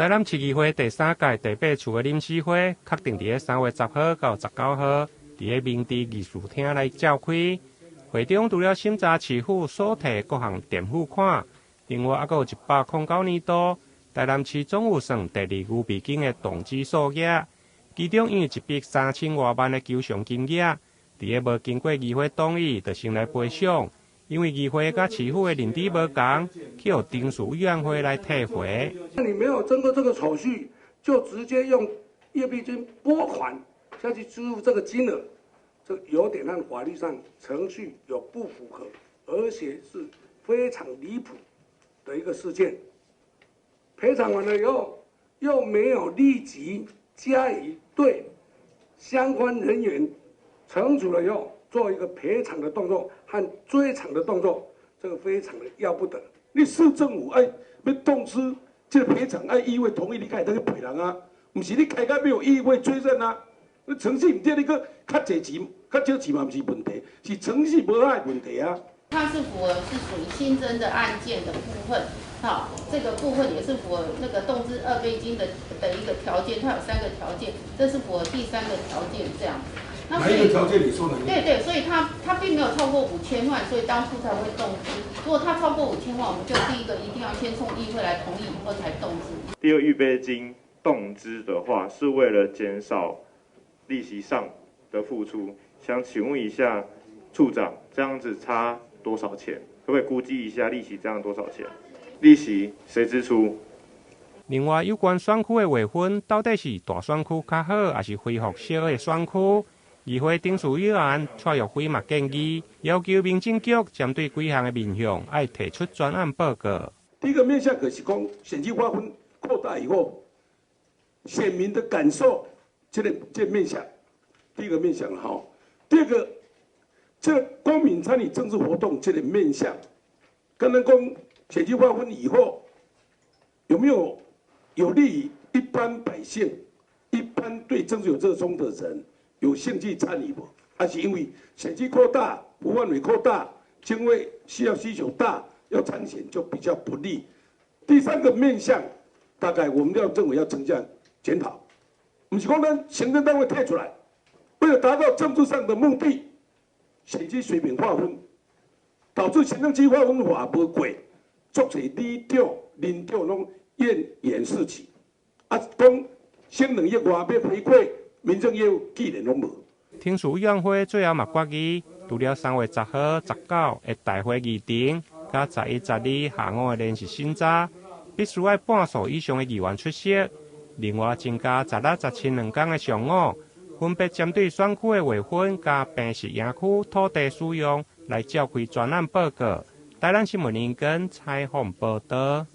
台南市議會第三屆第八次的臨時會，確定佇咧3月10號到19號，佇咧明治議事廳來召開。會中除了審查市府所提各項墊付款，另外猶閣有109年度台南市總預算第二預備金的動支數額，其中因為一筆3000外萬的求償金額，佇咧無經過議會同意，就先來賠償。因為議會佮市府的認知無仝，去予程序委員會來退回。那你沒有經過這個手續，就直接用預備金撥款下去支付這個金額，這有點讓法律上程序有不符合，而且是非常離譜的一個事件。賠償完了以後，又沒有立即加以對相關人員懲處了以後，做一個賠償的動作和追償的動作，這個非常的要不得。你市政府愛欲動支這個賠償，愛議會同意你才會當去賠人啊，毋是你開到沒有議會追認啊？你程序毋對，你閣較濟錢、較少錢嘛毋是問題，是程序無愛問題啊。它是符合是屬於新增的案件的部分，好，這個部分也是符合那個動支二備金的一個條件，它有三個條件，這是符合第三個條件這樣子。哪一個條件你說的？對對，所以它並沒有超過5000萬，所以當初才會動支。如果它超過五千萬，我們就第一個一定要先從議會來同意以後才動支。第二預備金動支的話，是為了減少利息上的付出。想請問一下處長，這樣子差多少錢？可不可以估計一下利息這樣多少錢？利息誰支出？另外，有關選區的劃分，到底是大選區較好，還是恢復小的選區？議會程序委員蔡玉輝嘛建議，要求民政局針對幾項的面向，愛提出專案報告。第一個面向可是講選區劃分擴大以後，選民的感受，這個面向，第一個面向哈。第二個，這個公民參與政治活動這個面向，剛剛講選區劃分以後，有沒有有利於一般百姓、一般對政治有熱衷的人？有興趣參與無？還是因為選區擴大、服務範圍擴大，經費需要需求大，要參選就比較不利。第三個面向，大概我們要認為要增加檢討，毋是講咱行政單位退出來，為了達到政治上的目的，選區隨便劃分，導致行政區劃分法無過，足濟里長、鄰長攏怨言四起。啊，講省兩億外欲回饋民政業務，既然攏無。程序委員會最後嘛決議，除了3月10號、19的大會議程，佮11、12下午的連續審查，必須愛半數以上的議員出席。另外增加16、17兩工的上午，分別針對選區的劃分佮坪石營區土地使用來召開專案報告。台南新聞林根採訪報導。